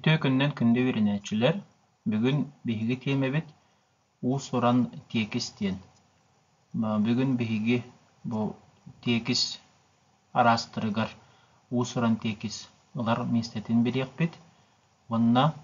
Үтүө күнүнэн күндү үөрэнээччилэр! Бүгүн биһиги тиэмэбит уус-уран тиэкис диэн. Бүгүн биһиги бу тиэкис араастарыгар уус-уран тиэкис ылар миэстэтин билиэхпит уонна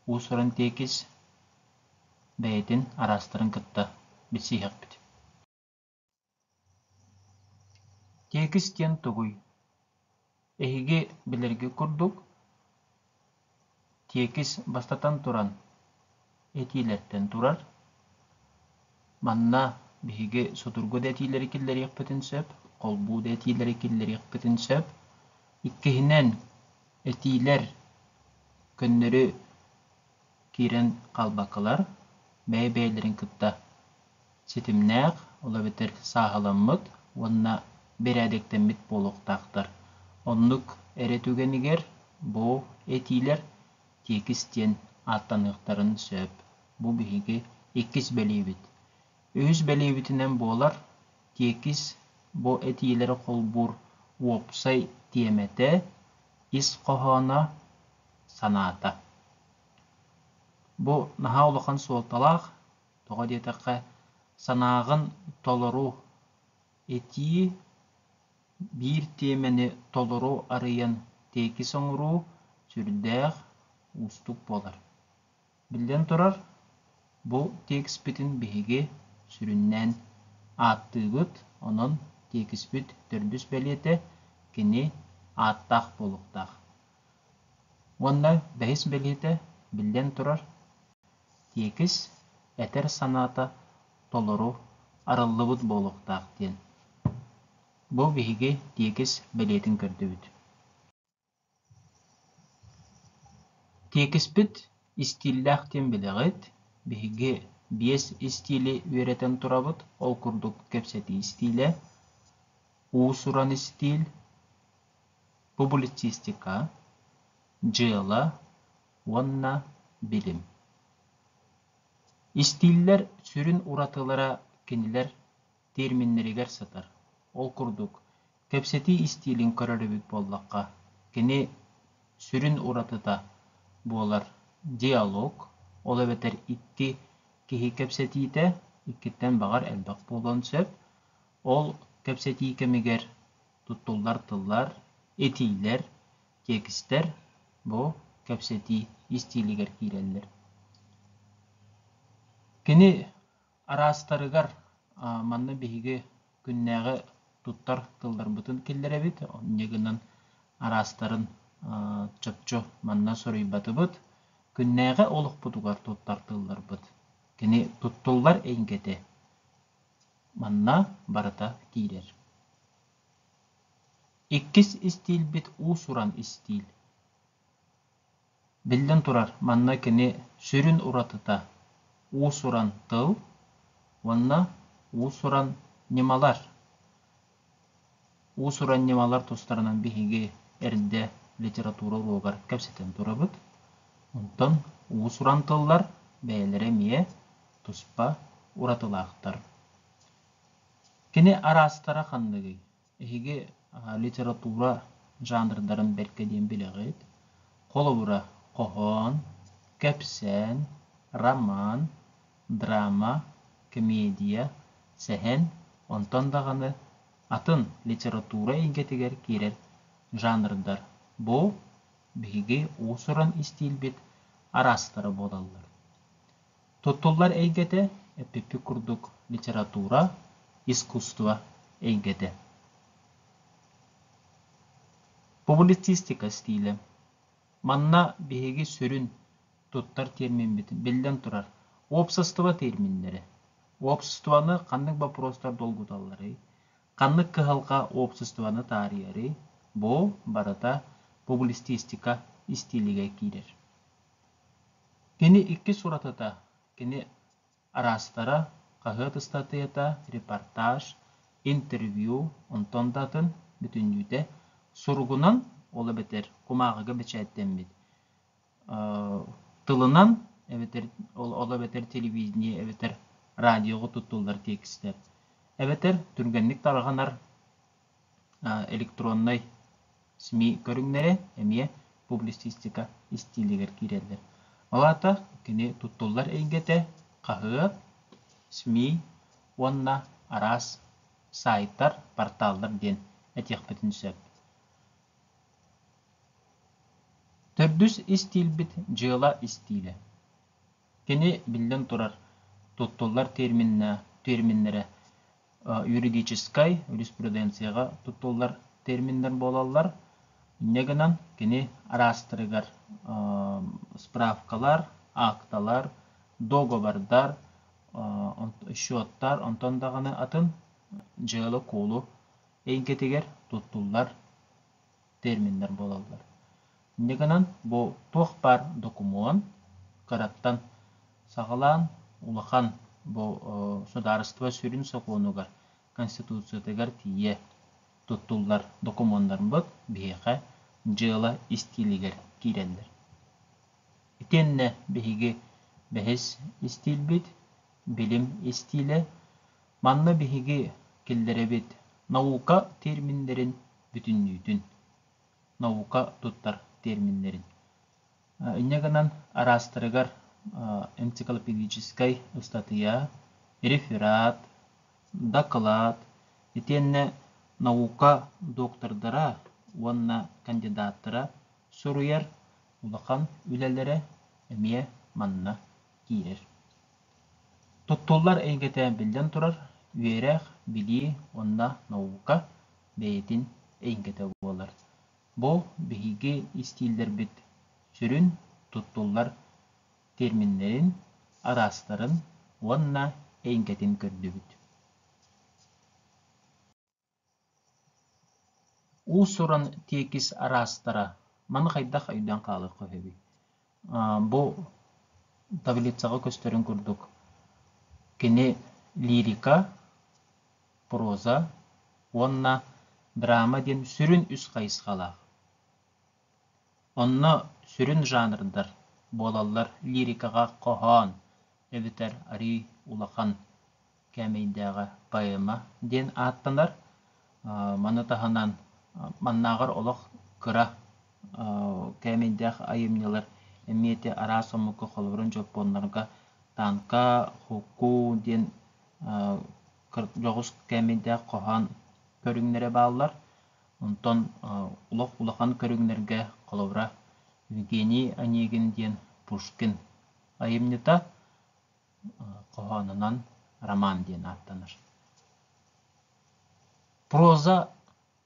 уус-уран тиэкис бэйэтин араастарын кытта билсиһиэхпит. Тиэкис диэн тугуй? Эһиги билэргит курдук, тиэкис бастатан туран этиилэртэн турар. Манна биһиги судургу да этиилэри киллэриэхпитин сөп, холбуу да этиилэри киллэриэхпитин сөп. Иккиһинэн, этиилэр көннөрү киирэн хаалбаккалар, бэйэ-бэйэлэрин кытта ситимнээх, ол эбэтэр сааһыламмыт уонна бэрээдэктэммит буолуохтаахтар. Оннук эрэ түгэнигэр бу этиилэр тиэкис диэн ааттаныахтарын сөп. Бу биһиги иккис бэлиэбит. Үһүс бэлиэбитинэн буолар тиэкис бу этиилэри холбуур уопсай тиэмэтэ, ис хоһооно, санаата. Бу наһаа улахан суолталаах, тоҕо диэтэххэ, санааҕын толору этии биир тиэмэни толору арыйан тиэкис оҥоруу сүрдээх уустук буолар. Биллэн турар, бу тиэкиспитин биһиги сүрүннээн ааттыыбыт, онон тиэкиспит төрдүс бэлиэтэ кини ааттаах буолуохтаах. Уонна бэһис бэлиэтэ, биллэн турар, тиэкис этэр санаата толору арыллыбыт буолуохтаах диэн. Бу биһиги тиэкис бэлиэтин көрдүбүт. Тиэкиспит истииллээх диэн билэҕит, биһиги биэс истиили үөрэтэн турабыт, ол курдук кэпсэтии истиилэ, уус-уран истиил, публицистика, дьыала уонна билим. Истииллэр сүрүн уратылара кинилэр тиэрминнэригэр сытар. Ол курдук, кэпсэтии истиилин көрөр эбит буоллахха, кини сүрүн уратыта буолар диалог, ол эбэтэр икки киһи кэпсэтиитэ иккиттэн баҕар элбэх буолуон сөп. Ол кэпсэтии кэмигэр туттуллар тыллар, этиилэр, тиэкистэр бу кэпсэтии истиилигэр киирэллэр. Кини араастарыгар манна биһиги күннээҕи туттар тылларбытын киллэрэбит, инньэ гынан араастарын чопчу манна суруйбатыбыт. Күннээҕи олохпутугар туттар тылларбыт кини туттуллар эйгэтэ манна барыта киирэр. Иккис истиилбит уус-уран истиил. Биллэн турар, манна кини сүрүн уратыта уус-уран тыл уонна уус-уран ньымалар. Уус-уран ньымалар тустарынан биһиги эрдэ литература уруогар кэпсэтэн турабыт. Онтон уус-уран тыллар бэйэлэрэ эмиэ туспа уратылаахтар. Кини араастара ханныгый? Эһиги литература жанрдарын бэркэ диэн билэҕит. Холобура, хоһоон, кэпсээн, роман, драма, комедия, сэһэн, онтон даҕаны атын литература эйгэтигэр киирэр жанрдар бу биһиги уус-уран истиилбит араастара буолаллар. Туттуллар эйгэтэ, эппиппит курдук, литература, искусство эйгэтэ. Публицистика стилэ. Манна биһиги сүрүн туттар термиммит, биллэн турар, уопсастыба терминнэрэ. Уопсастыбаны ханнык боппуруостар долгуталларый, ханнык кыһалҕа уопсастыбаны таарыйарый, бу барыта публицистика истиилигэр киирэр. Кини иккис уратыта кини араастара, хаһыат ыстатыйата, репортаж, интервью, онтон да атын бүтүннүүтэ суругунан, ол эбэтэр кумааҕыга бэчээттэммит тылынан эбэтэр ол эбэтэр телевидение эбэтэр радиоҕа туттуллар тиэкистэр эбэтэр түргэнник тарҕанар электроннай СМИ көрүҥнэрэ эмиэ публицистика истиилигэр киирэллэр. Ол аата кини туттуллар эйгэтэ хаһыат, СМИ уонна араас саайтар, порталлар диэн этиэхпитин сөп. Төрдүс истиилбит дьыала истиилэ. Кини, биллэн турар, туттуллар терминнэрэ юридическай, юриспруденцияҕа туттуллар терминнэр буолаллар. Инньэ гынан кини араастарыгар справкалар, акталар, договордар, счеттар, онтон даҕаны атын дьыала-куолу эйгэтигэр туттуллар терминнэр буолаллар. Инньэ гынан бу туох баар докумуон кыраттан саҕалаан улахан бу судаарыстыба сүрүн сокуонугар, Конституциятыгар тиийэ туттуллар докумуоннарбыт биһиэхэ дьыала истиилигэр киирэллэр. Итиэннэ биһиги бэһис истиилбит, билим истиилэ. Манна биһиги киллэрэбит наука терминнэрин бүтүннүүтүн, наука туттар терминнэрин. Инньэ гынан араастарыгар энциклопедическай ыстатыйа, реферат, дакылаат итиэннэ наука доктордара уонна кандидаттара суруйар улахан үлэлэрэ эмиэ манна киирэр. Туттуллар эйгэтэ биллэн турар, үөрэх, билии уонна наука бэйэтин эйгэтэ буолар. Бу биһиги истииллэрбит сүрүн туттуллар терминнэрин, араастарын уонна эйгэтин көрдүбүт. Уус-уран тиэкис араастара маны хайдах өйдөөн хаалыахха сөбүй? Бу таблицаҕа көстөрүн курдук кини лирика, проза уонна драма диэн сүрүн үс хайысхалаах. Онно сүрүн жанрдар буолаллар лирикаҕа хоһоон эбэтэр арыый улахан кээмэйдээҕэ поэма диэн ааттанар. Маны таһынан маннааҕар олох кыра кээмэйдээх айымньылар эмиэ ити араас омукка холобурун дьоппуоннарга танка, хукку диэн дьоҕус кээмэйдээх хоһоон көрүҥнэрэ бааллар. Онтон олох улахан көрүҥнэргэ холобура Евгений Онегин диэн Пушкин айымньыта хоһоонунан роман диэн ааттанар. Проза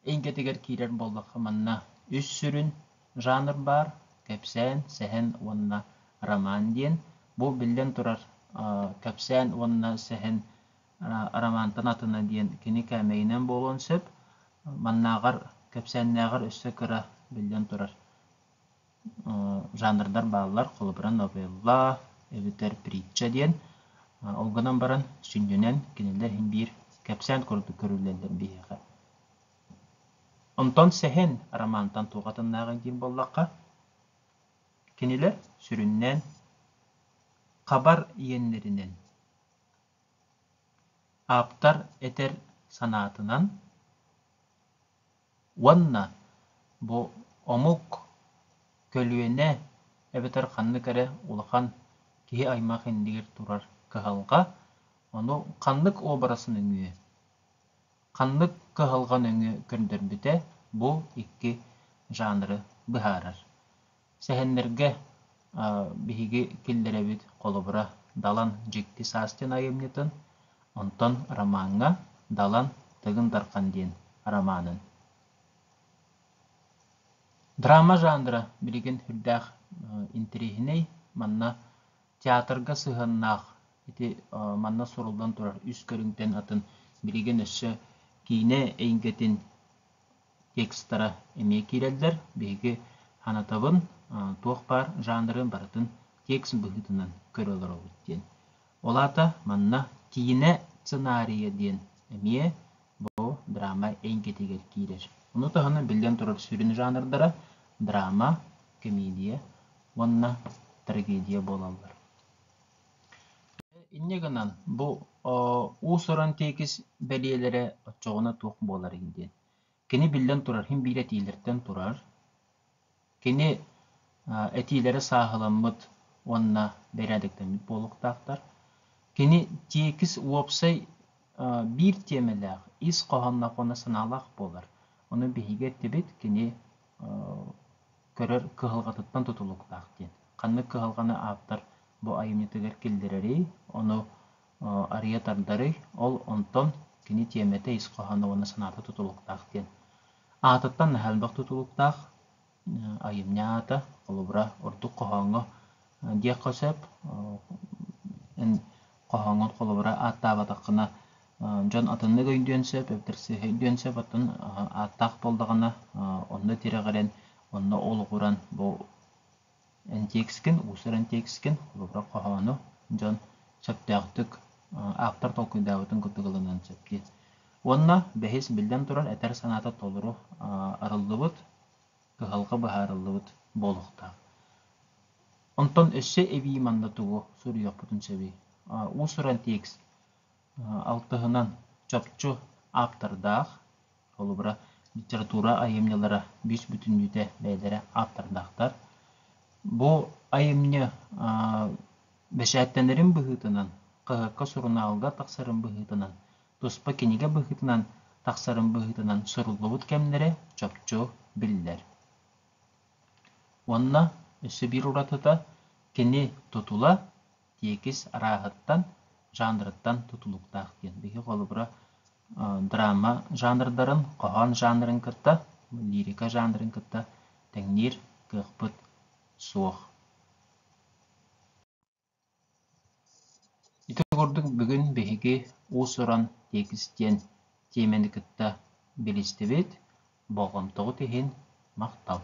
эйгэтигэр киирэр буоллахха манна үс сүрүн жанр баар: кэпсээн, сэһэн уонна роман диэн. Бу биллэн турар кэпсээн уонна сэһэн романтан атына диэн кини кээмэйинэн буолуон сөп. Маннааҕар кэпсээннээҕэр өссө кыра биллэн турар жанрдар бааллар, холобура новелла эбэтэр притча диэн. Ол гынан баран сүнньүнэн кинилэр иһин биир кэпсээн курдук көрүллэллэр биһиэхэ. Онтон сэһэн романтан туох атыннааҕый диир буоллахха, кинилэр сүрүннээн хабар иэннэринэн, ааптар этэр санаатынан Уонна бу омук, көлүөнэ эбэтэр ханнык эрэ улахан киһи аймах иннигэр турар кыһалҕа, ону ханнык уобарас нөҥүө, ханнык кыһалҕа нөҥүө көрдөрбүтэ бу икки жанры быһаарар. Сэһэннэргэ биһиги киллэрэбит холобура Далан Дьикти саас диэн айымньытын, онтон ромаҥҥа Далан Тыгын Дархан диэн романын. Драма жанра билигин сүрдээх интэриэһинэй. Манна театрга сыһыаннаах ити манна суруллан турар үс көрүҥтэн атын билигин өссө киинэ эйгэтин текстара эмиэ киирэллэр. Биһиги санатабын, туох баар жанрын барытын текст быһыытынан көрө олоробут диэн. Ол аата манна киинэ сценарийа диэн эмиэ бу драма эйгэтигэр киирэр. Ону таһынан биллэн турар сүрүн жанрдара драма, комедия уонна трагедия буолаллар. Инньэ гынан бу уус-уран тиэкис бэлиэлэрэ оччоҕуна туох буоларый диэн. Кини биллэн турар, иһин биир этиилэртэн турар. Кини этиилэрэ сааһыламмыт уонна бэрээдэктэммит буолуохтаахтар. Кини тиэкис уопсай биир тиэмэлээх, ис хоһоонноох уонна санаалаах буолар. Ону биһиги эттибит, кини көрөр кыһалҕатыттан тутулуктаах диэн. Ханнык кыһалҕаны ааптар бу айымньытыгар киллэрэрий, ону арыйа тардарый, ол онтон кини тиэмэтэ, ис хоһооно уонна санаата тутулуктаах диэн. Аатыттан наһаа элбэх тутулуктаах айымньы аата, холобура, ордук хоһооҥҥо диэххэ сөп. Эн хоһооҥҥун холобура ааттаабатаххына дьон атыннык өйдүөн сөп, эбэтэр сыыһа өйдүөн сөп, оттон ааттаах буоллаҕына онно тирэҕирэн, онно олоҕуран бу эн тиэкискин, уус-уран тиэкискин, холобура хоһоону дьон сөптөөхтүк ааптар толкуйдаабытын курдук ылыныан сөп диэн. Уонна бэһис, биллэн турар, этэр санаата толору арыллыбыт, кыһалҕа быһаарыллыбыт буолуохтаах. Онтон өссө эбии манна тугу суруйуохпутун сөбүй? Уус-уран текст алтыһынан чопчу ааптардаах, холобура, литература айымньылара бүүс бүтүннүүтэ бэйэлэрэ ааптардаахтар. Бу айымньы бэчээттэнэрин быһыытынан, хаһыакка, сурунаалга тахсарын быһыытынан, туспа кинигэ быһыытынан тахсарын быһыытынан суруллубут кэмнэрэ чопчу биллэр. Уонна өссө биир уратыта кини тутула тиэкис арааһыттан, жанрыттан тутулуктаах диэн. Биһиги холобура драма жанрдарын, хоһоон жанрын кытта, лирика жанрын кытта тэҥниир кыахпыт суох. Ити курдук бүгүн биһиги уус-уран тиэкис диэн тиэмэни кытта билистибит. Болҕомтоҕут иһин махтал.